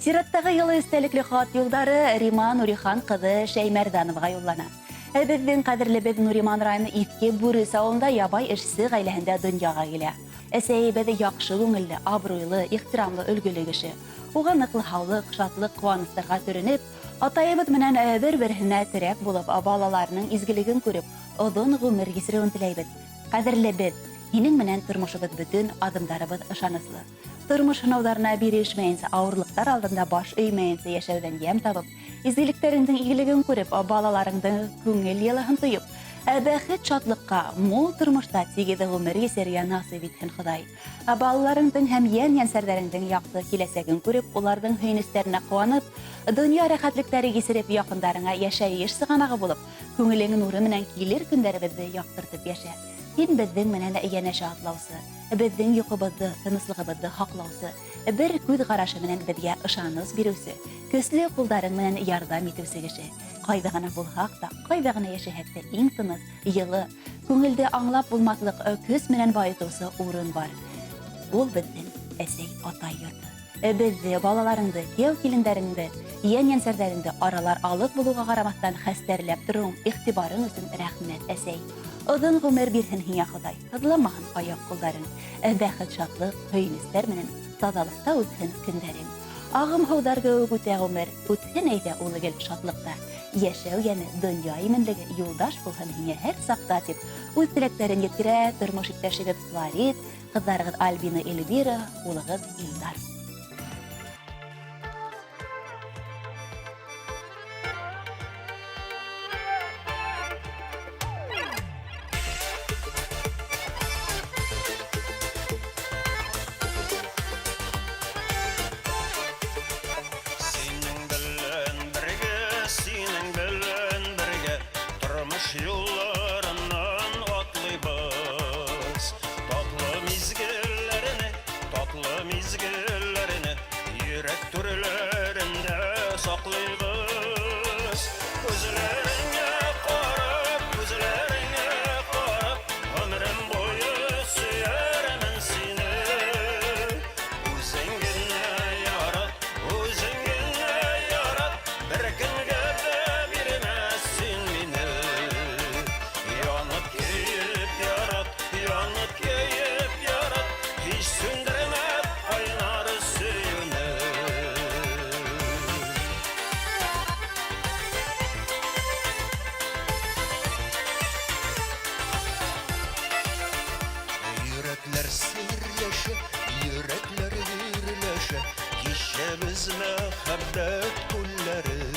Сираттағы йылы эстәлекле хат юлдары Рима Нурихан ҡыҙы Шәймәрҙановаға юллана. Ә беҙҙең ҡәҙерлебеҙ Нуриман районы Иҫке Бүрес ауылында ябай эшсе ғаиләһендә донъяға килә. Әсәйебеҙ яҡшы күңелле, абруйлы, ихтирамлы, өлгөлө кеше. Уға ныҡлы һаулыҡ, шатлыҡ, ҡыуаныстарға төрөнөп, атайыбыҙ менән бер-береһенә терәк булып, балаларының изгелеген күреп, оҙон ғүмер кисереүен теләйбеҙ. Ҡәҙерлебеҙ, һинең менән тормошобоҙ бөтөн, аҙымдарыбыҙ ышаныслы. Тормош һынауҙарына бирешмәйенсә, ауырлыҡтар алдында баш эймәйенсә йәшәүҙән йәм табып, изгелектәреңдең игелеген күреп, балаларыңдың күңел йылыһын тоеп, ә бәхет-шатлыҡҡа, мул тормошта тигеҙ ғүмер кисерергә насыйп итһен Хоҙай. Ә балаларыңдың һәм йән-йәнсәрҙәреңдең яҡты киләсәген күреп, уларҙың һөйөнөстәренә ҡыуанып, донъя рәхәтлектәре кисереп, яҡындарыңа йәшәйеш сығанағы булып, күңелең нуры менән килер көндәребеҙҙе яҡтыртып йәшә. Һин беҙҙең менән йәнәшә атлаусы, беҙҙең йоҡобоҙҙо, тыныслығыбыҙҙы һаҡлаусы, бер күҙ ҡарашы менән беҙгә ышаныс биреүсе, көслө ҡулдарың менән ярҙам итеүсе кеше. Ҡайҙа ғына булһаҡ та, ҡайҙа ғына йәшәһәк тә иң тыныс, йылы, күңелде аңлап булмаҫлыҡ көс менән байытыусы урын бар. Ул беҙҙең әсәй-атай йорто. Беҙҙе, балаларыңды, кейәү-килендәреңде, йән-йәнсәрҙәреңде аралар алыҫ булыуға ҡарамаҫтан хәстәрләп тороуың, иғтибарың өсөн рәхмәт, әсәй. Оҙон ғүмер бирһен һиңә Хоҙай, һыҙламаһын аяҡ-ҡулдарың. Бәхет-шатлыҡ, һөйөнөстәр менән таҙалыҡта үтһен көндәрең. Ағым һыуҙар кеүек үтә ғүмер, үтһен әйҙә ул гел шатлыҡта. Йәшәү йәме, донъя именлеге юлдаш булһын һиңә һәр саҡта, тип үҙ теләктәрен еткерә тормош иптәшегеҙ Флорид, Ҡыҙҙарығыҙ Альбина, Эльвира, улығыҙ Илдар. Синең белән бергә, синең белән бергә тормыш юлларыннан атлыйбыз. Татлы мизгелләрне, татлы мизгелләрне йөрәк түрләрендә саклыйбыз. Күзләреңә карап, күзләреңә карап, гомерем буе сөярмен сине. Үзең генә ярат, үзең генә ярат, беркемгә дә бирмәс син мине. Янып көеп ярат, янып көеп ярат, һич сүндермә кайнар сөюне. Йөрәкләр серләшә, йөрәкләр гөрләшә, кичәбез мәхәббәт күлләрен.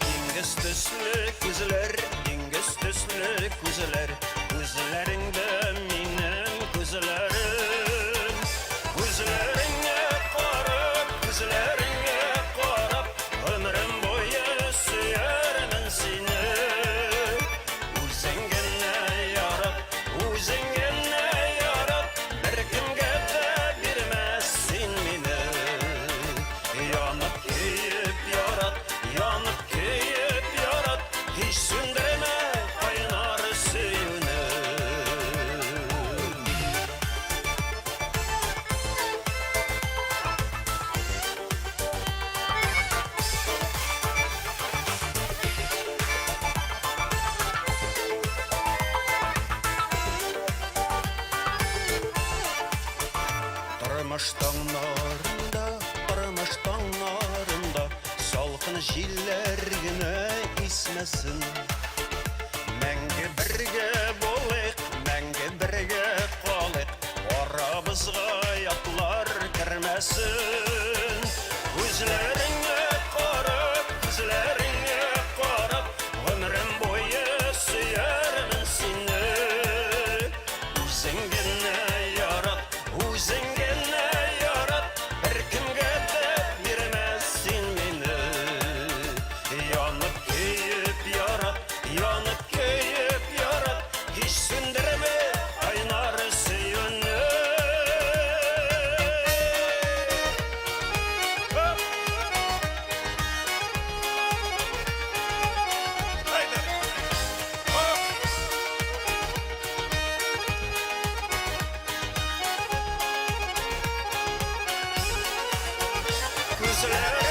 Диңгез төсле күзләр, диңгез төсле күзләр, күзләреңдә минем күзләрем. Күзләреңә карап, күзләреңә карап, гомерем буе сөярмен сине. Үзең генә ярат, үзең генә ярат, беркемгә дә бирмәс син мине. Янып көеп ярат, янып көеп ярат, һич сүндермә кайнар сөюне. Тормыш таңнарында, тормыш таңнарында салкын җилләр генә исмәсен. Мәңге бергә булыйк, мәңге бергә калыйк, арабызга ятлар кермәсен. Күзләреңә карап, күзләреңә карап, гомерем буе сөярмен сине. Үзең генә ярат, үзең генә ярат, беркемгә дә бирмәс син мине. Янып көеп ярат, янып көеп ярат, һич сүндермә кайнар сөюне. Көсле.